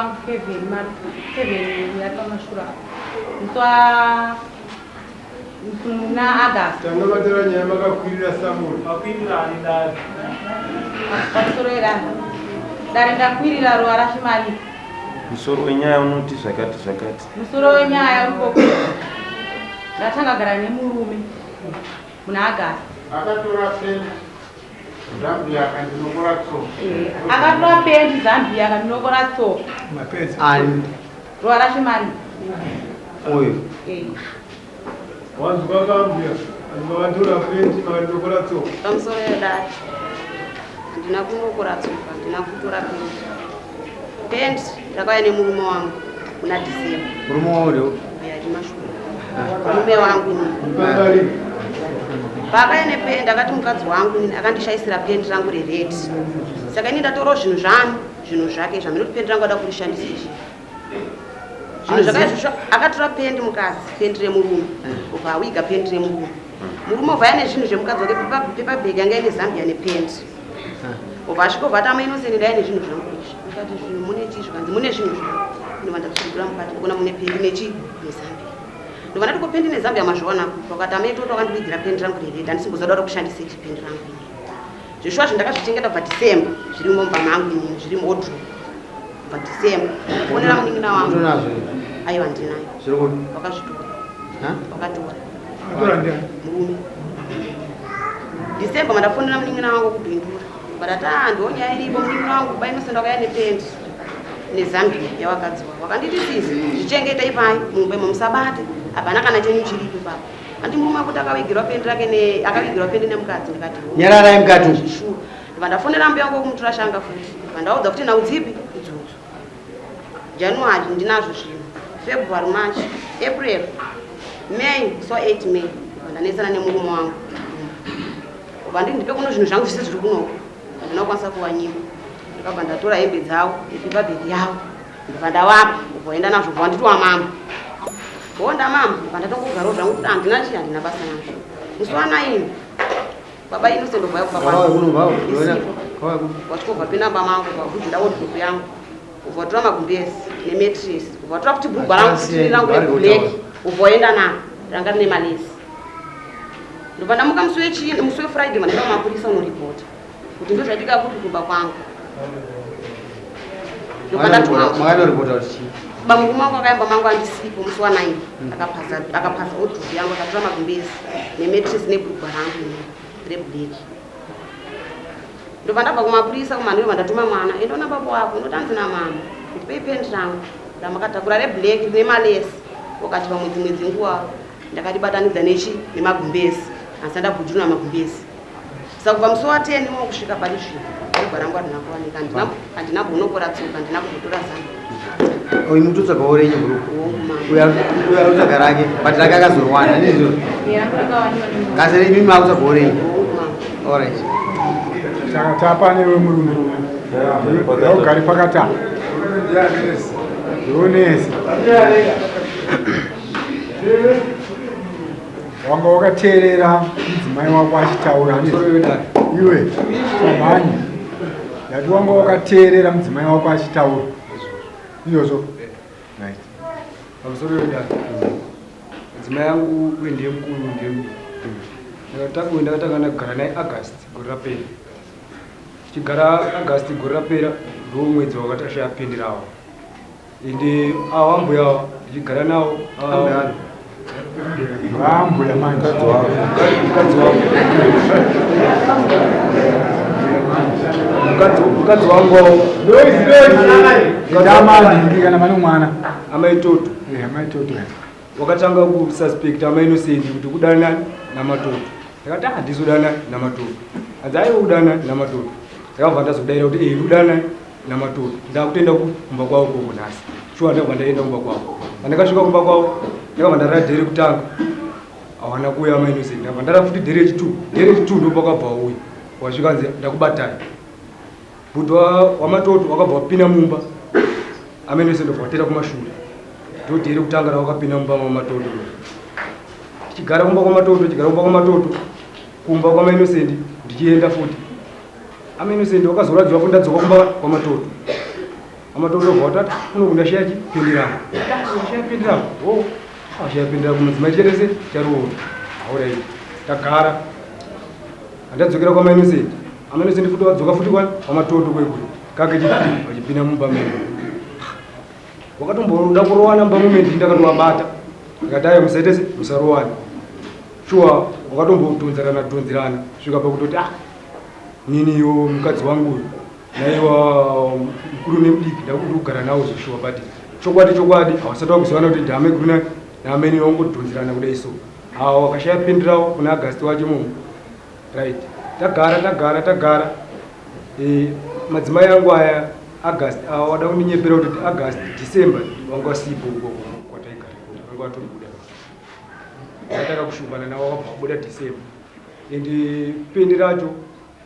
wangu Kevin, Kevin uyo ari pamashure apo. Musi wa muna August. Tanga matara nyaya makakwirira samuri. Makwirira ani dare? Pamusoro yedare. Dare ndakwirira ruva raShimarika. Musoro wenyaya unoti zvakati zvakati. Musoro wenyaya uri pokuti ndatanga kugara nemurume muna August. Akatora penti Zambia akandinokora tsoka. Akatora penti Zambia akandinokora tsoka. Mapedza. Ani? Ruva raShimarika. Uyu. Eh. Wanzwa kambuya. Vanhu vakatora penti vakandinokora tsoka. Pamusoro yedare handina kunokora tsoka, handina kutora penti. Penti ndakauya nemurume wangu muna December. Murume wako ndio? Mbuya Chimashure. Murume wangu inini. Mupangari. Paakauya nependi akati mukadzi wangu inini akandishaisira pendi rangu rered. Saka ini ndatorawo zvinhu zvani, zvinhu zvake izvi, hameno kuti pendi rangu ada kurishandisa izvi. Zvinhu zvakaizvozvo akatora pendi mukadzi, pendi remurume. Obva awiga pendi remurume. Murume obva aine zvinhu zvemukadzi wake, paper bag yanga ine Zambia nependi. Obva asvika obva ati amai Innocent ndai nezvinhu zvangu izvi. Ndikati zvinhu mune chii zvikanzi mune zvinhu zvangu. Ndobva ndatsvigura mukati ndikuona mune pendi nechi neZambia. Ndobva ndati ko pendi neZambia mazviwana kupi? Vakati amai Toto vakandivigira pendi rangu rered handisimboziva kuda kushandisa ichi pendi rangu ini. Zveshuwa zvinhu ndakazvichengeta kubva December zviri mumba mangu inini zviri muwardrobe kubva December. Ndafonera munin'ina wangu. Utonazvo here? Aiwa ndinayo. Zviri kupi? Wakazvitora. Ha? Wakatora. Atora ndiani? Murume. December mandafonera munin'ina wangu kubhindura. But ah ndo nyaya iripo munin'ina wangu baba Innocent wakauya nependi neZambia yawakadzi wako. Wakanditi sisi zvichengeta ipai mumba imo musabate. Hapana kana chenyu chiripo ipapo. Andi murume wako akavigirwa pendi rake ne akavigirwa pendi nemukadzi ndikati. Nyararai mukati umu. Shuwa. Ndobva ndafonera mbuya wangu kumutora shanga futi. Ndobva ndaudza kuti nhau dzipi idzodzo. January ndinazvo zvinhu. February, March, April, May, so 8 May. Ndobva ndanetsana nemurume wangu. Ndobva nditi ndipe kuno zvinhu zvangu zvese zviri kunoko. Handina kukwanisa kuwanyima. Ndakabva ndatora hembe dzavo nepaper bag yavo. Ndobva ndavapa. Ndobva waenda nazvo ubva wanditi wamama. Wonda mama. Ndobva ndatongogarawo zvangu kuti handina chii handina basa nazvo. Musi wa 9 baba Innocent ndobva yakubva Wasvika pinda mumba mangu ubva wabvunza wardrobe yangu. Ubva watora magumbezi nemattress. Ubva watora futi bhurugwa rangu futi rangu reblack. Ubva waenda naro ranga rine malesi. Ndobva ndamuka musi wechii musi weFriday mandaenda kumapurisa unoripota kuti ndozvaitika kupi kumba kwangu. Ndobva ndatuma Makanoripota kuti chii? baba murume wangu akayamba mangu andisipo musi wa 9 akapaza akapaza wardrobe yangu akatora magumbezi nemattress nebhurugwa rangu reblack. Ndobva ndabva kumapurisa kumanheru ndatuma mwana endoona baba wako ndotanzi namama ndipei pendi rangu ramakatakura reblack rine malesi wakati pamwe dzimwe dzenguva ndakaribatanidza nechi nemagumbezi asi ndabhujuruna magumbezi. Saka kubva musi wa 10 wo kusvika pari zvino bhurugwa rangu harina kuwanika, handina kunokora tsoka, handina kumbotora zano. Uyu mutotsvagawo renyu bhurugwa. Hongu mama. Uyu ari kutsvaga rake, but rake akazorwana, ndizvo? Eh, rangu rakawaniwa nemurume. Kasi imi makutsvagawo renyu. Hongu mama. All right. Saka tapa newe murume. Ugari pakati apa. Ndionesi. Wanga wakateerera mudzimai wako achitaura. Iwe, samhanya. Ndati wanga wakateerera mudzimai wako achitaura. Izvozvo. Right. Pamusoro wedare. Mudzimai yangu uye ndiye mukuru ndiye mudiki. Ndakatanga ndakatanga ndakugara naye August gore rapera. Tichigara August gore rapera ndiwo mwedzi wakati ashaya pendi rawo. Ende awa ambuya awa ndichigara nawo. Ambuya. Ambuya manje. Mukadzi wangu. Mukadzi wangu awo. Ndamani kana mane mwana. Amai Toto. Eh, amai Toto. Wakatanga kususpect amai Innocent kuti kudana naMatoto. Ndakati ah ndizodana naMatoto. Hanzi aiwa kudana naMatoto. Ndakabva ndazodaira kuti eh kudana naMatoto. Ndakutoenda kumba kwavo koko nhasi. Shuwa ndakabva ndaenda kumba kwavo. Pandakasvika kumba kwavo ndakabva ndarara dhere kutanga. Hawana kuuya amai Innocent. Ndakabva ndarara futi dhere rechitu. Dhere rechitu ndopakabva wauya. Wasvika hanzi ndakubatai. Bhudhi waMatoto wakabva wapinda mumba. Amai Innocent ndobva watera kumashure. Ndodhere kutanga rawakapinda mumba maMatoto. Tichigara kumba kwaMatoto, tichigara kumba kwaMatoto, kumba kwaMai Innocent ndichienda futi. Amai Innocent wakazorwadziwa futi ndadzoka kumba kwaMatoto. Amatoto bva watati kuno kundashiya chi pendi rangu. Ndashiya pendi rangu. Oh, ashiya pendi rangu mudzimai cherese charuona. Alright. Tagara. Andadzokera kwa Innocent. Ama Innocent futi wadzoka futi kwani kwamatoto kwekuri. Kake chipiri vachipinda mumba medu. Wakatomboda kurowana mumba mume ndakatovabata. Ndikati ayo musaitese musarowana. Shuwa wakatombodhonzerana dhonzerana svika pakutoti ah niniyo mukadzi wangu uyu naiwa mukuru nemudiki ndakuti kugara nawo zveshuwa but chokwadi chokwadi hawasati wakuzivana kuti ndame guru naamene wangodhonzerana kudai so awo wakashaya pindirawo kuna agasti wacho imomo right tagara tagara tagara e, madzimai angu aya agasti awo wada kundinyepera kuti agasti december wanga wasipo ukoko kwataigara wanga watobuda ndataka kushuvana nawo wakabva wabuda december and pendi racho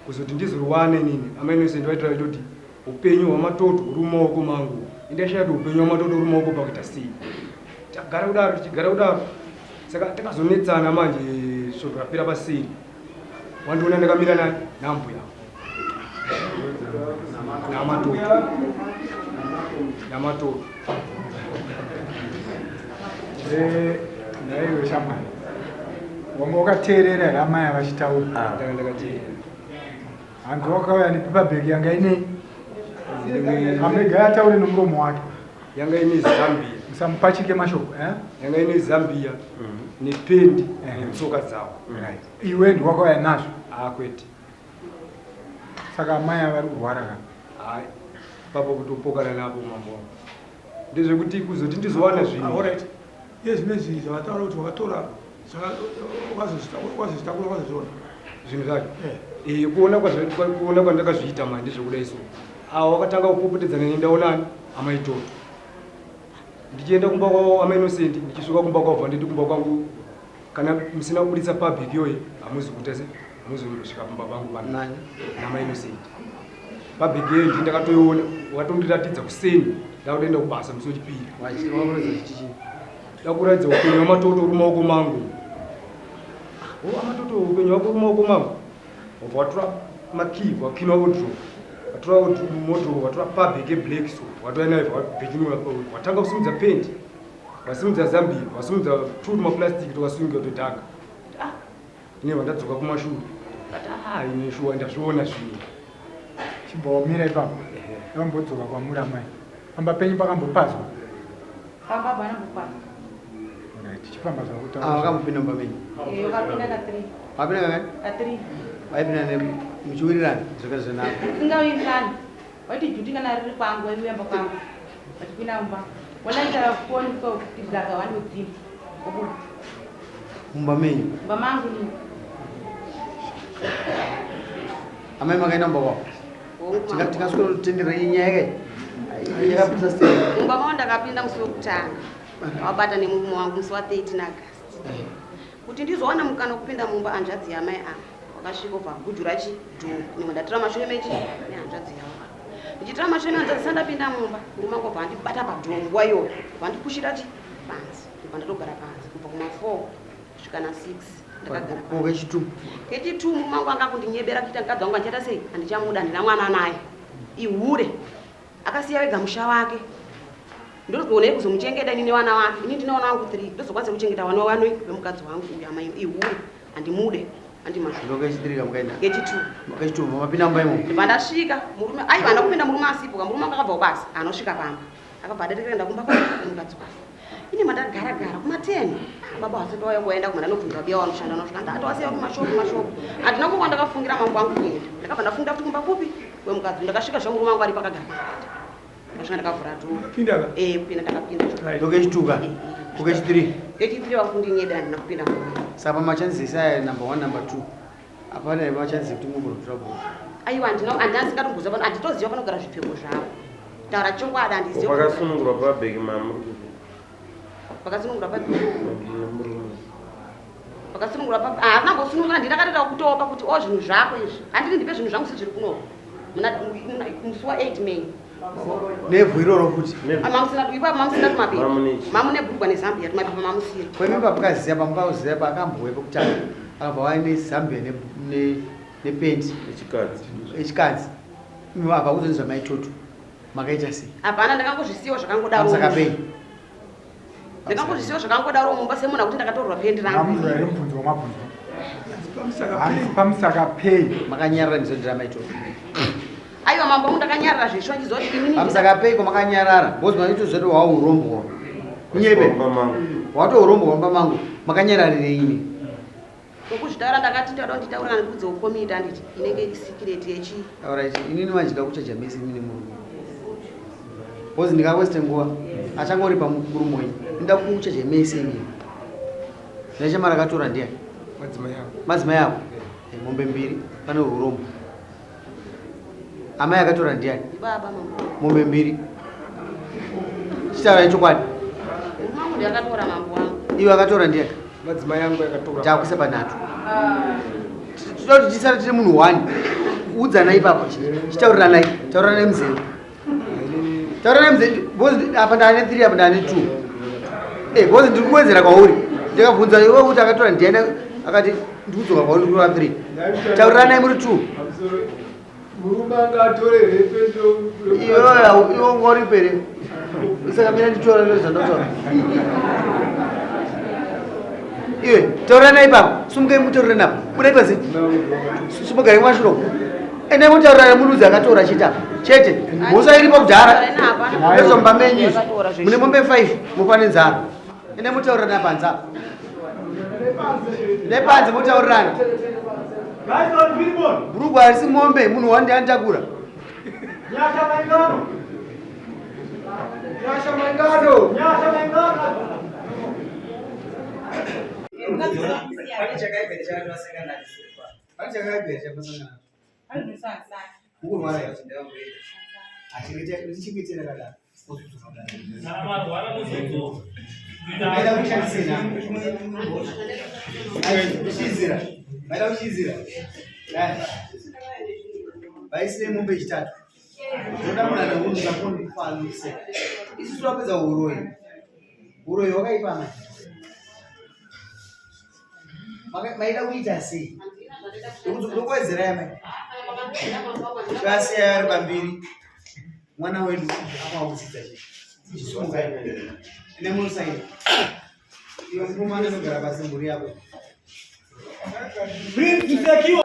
kuzoti ndizoriwane nini amai Innocent vaitira vaitoti upenyu hwamatoto huri mumaoko mangu indashaya kuti upenyu hwamatoto huri mumaoko pakuita sei tagara kudaro tichigara kudaro saka takazonetsana manje svondo rapera paseri wandiona ndakamira naye nambuya namatoto namatoto Nhaiwe shamwari, wanga wakateerera here amai vachitaura? Ndanga ndakateerera. Hanzi wakauya nepaper bag yanga inei? Amega ataure nomuromo wake. Yanga ine Zambia. Musamupachike mashoko, eh? Yanga ine Zambia nependi netsoka dzawo. Right. Iwe ndiwakauya nazvo? Ah, kwete. Saka amai ava vari kurwara ka? Hayi, papo kutopokana napo mambo wangu. Ndezvekuti kuzoti ndizowana zvinhu. Ah, alright. Iye zvinezvi zvavataura kuti wakatora wakazozvitakura wakazozviona zvinhu zvacho eh, kuona kuona kwandakazviita manje ndezvekudai so awo wakatanga kupopotedzana neni ndaonani amaitoto ndichienda kumba kwavo amai Innocent ndichisvika kumba kwavo vanditi kumba kwangu kana musina kubuditsa public iyoyi hamuzi kuita se hamuzi kundosvika pamba pangu pano namai Innocent public iyoyi ndi ndakatoiona wakatondiratidza kuseni ndakutoenda kubasa musi wechipiri ndakuratidza upenyu hwamatoto uri mumaoko mangu o amatoto upenyu hwako uri mumaoko mangu wabva watora makii wakina wardrobe watora wardrobe watora pabag eblack so watouya nayo wabhekinura watanga kusimudza pendi wasimudza zambia wasimudza two tumaplastic tokasungira todhaka ah ine vandadzoka kumashure but ah ine shuwa ndazviona zvinhu Chimbomira ipapo. Vambodzoka kwamuri amai. Pamba penyu pakambopazwa. Pamba hapana kupazwa. Right, chifamba zvakutaura. Ah, wakambopinda mumba menyu? Eh, wakapinda ka 3. Wapinda kangani? Ka 3. Waipinda ne muchiwirirana zvaka zvenako. Singawirirani. Waiti juti kana riri kwangu waiuya mba kwangu. Vachipinda mumba. Wanaita foni so kuti gaga wanodzima. Obuda. Mumba menyu. Mumba mangu ni. Amai makaenda mumba kwavo. Tingaswera kutendera iyi nyaya kai. Yakapisa sei? Mumba mangu ndakapinda musi wekutanga. Wabata nemurume wangu musi wa 13 August. Kuti ndizowana mukana wekupinda mumba hanzvadzi yamai ava wakasvika ubva gujura chidhoo nimwe ndatora mashure mechi nehanzvadzi yavo. Ndichitora mashure nehanzvadzi sandapinda mumba murume wangu wabva andibata padhoo nguva iyoyo ubva andikushira chi panze ndobva ndatogara panze kubva kuma 4 kusvika na 6 ndakagara Ko kechitu. kechitu murume wangu anga kundinyebera kuita mukadzi wangu andichaita sei handichamuda handina mwana naye ihure akasiya wega musha wake ndozogonei kuzomuchengeta ini nevana wake ini ndine vana vangu 3 ndozokwanisa kuchengeta vana vanoi vemukadzi wangu uyu amai ihure handimude handimazvo Ndo kechitiri kamukaenda. kechitu Kechitu mapinda mumba imomo. ndibva ndasvika murume aiwa handa kupinda murume asipo ka murume wangu akabva kubasa anosvika pamba akabva adarekera kumba kwemukadzi wake ini mandagara gara kuma 10 ah, baba wasati wauya kuenda kuma ndanobvunza biya wanoshanda nosvika ndatowasiya kumashopu mashopu handina kuwa ndakafungira mambo angu kuenda ndakabva ndafungira kuti kumba kupi kwemukadzi ndakasvika zvangu murume wangu ari pakagara pamubhedha ndakasvika ndakavhura dhoo Pinda ka? eh kupinda ndakapinda Ndo kechituka. Ko kechitiri. kechitiri vakundinyebera handina kupinda mumba Saka pamachances aya number 1 number 2. Hapana here machances ekuti mugone kutora bhuku. aiwa handina handina singatomboziva pano handitoziva panogara zvipfeko zvavo taura chokwadi handizivi Pakasunungurwa pabheki mamuri kupi? pakasunungurwa pa Nemurume. pakasunungurwa pa ah, handina kumbosunungura ndinakatoita kutopa kuti o zvinhu zvako izvi handiti ndipe zvinhu zvangu sezviri kuno muna musi wa 8 May Nevhu iroro futi. Ah, mamusina ipapo mamusina tumapepa Mamune chi? mamune bhurugwa nezambia tumapepa mamusina Kwemi pamukaziya pamukaziya paakambouya pekutanga akabva waya nezambia nependi Echikadzi. echikadzi. Imi abva kuzonzi zvamaitoto. Makaita sei? Hapana, ndakangozvisiwa zvakangodaro. Pamusaka pei? Ndakangozvisiwa zvakangodaro mumba semunhu akuti ndakatorwa pendi rangu. Mamubvunzo here mubvunzo wamabvunzo? Hanzi pamusaka pei? Makanyarara ndizvo drama ito. Aiwa mambo wangu, ndakanyarara zveshuwa ndichiziva kuti inini Pamusaka pei kwamakanyarara? Because maitozoti wawo urombo. Kunyepe. Mumba mangu. Wato urombo hwamba mangu. Makanyararirei imi? Ngokuzvitaura ndakati ndada kuti nditaure kana ndikudze ukomiti handiti inenge iri sikireti yechi. Alright, inini manje ndakuchaja mese imini murume. Because ndikawaste nguva achangoripa murume wenyu. Nda kuchaja mese imini. Ndachama rakatora ndiani? Madzimai angu. Madzimai ako. Eh, mombe mbiri pane urombo. Amai akatora ndiani? Baba mambo. Mombe mbiri. Chitaura chokwadi. Murume wangu ndiye akatora mambo wangu. Iwe akatora ndiani? Madzimai angu akatora. Takuisa panhatu. Tinoda kuti tisare tiri munhu one. Udzanai ipapo. Chitauriranai. Tauriranai muzere. Tauriranai muzere. Because apa ndane 3 apa ndane 2. Eh, because ndiri kuwedzera kwauri. Ndikabvunza iwe kuti akatora ndiani akati ndikudzoka kwauri ndikutora 3. Tauriranai muri 2. Murume anga atore repe Iwe iwe ungori pere. Saka mina nditora ndozvo zvandotaura. Iwe tauranai ipapo. Sumukai mutaurirane apo. Budai panze. Sumukai mwashuro. Endai mutaurirane munudzi akatora chete apa. Chete. Mhosva iripo kudhara. Ndozomba menyu izvi. Mune mombe 5 mufa nenzara. Endai mutaurirane panze apa. Nepanze mutaurirane. Bhurugwa harisi mombe munhu wandi anditakura. Nyasha Maingano. Nyasha Maingano. Nyasha Maingano. Vaisire mombe yechitatu ndoda munhu ane hunhu zvakondifambise. Isusu tapedza uroyi, uroyi hwakaipa mai. Maida kuita sei? Ndokuwedzerai amai, vasiya ari pambiri mwana wedu akwakudzidza chii chisumukai nemusaini iwe mukomana anogara pasi mhuri yako. Prince Sekiwa.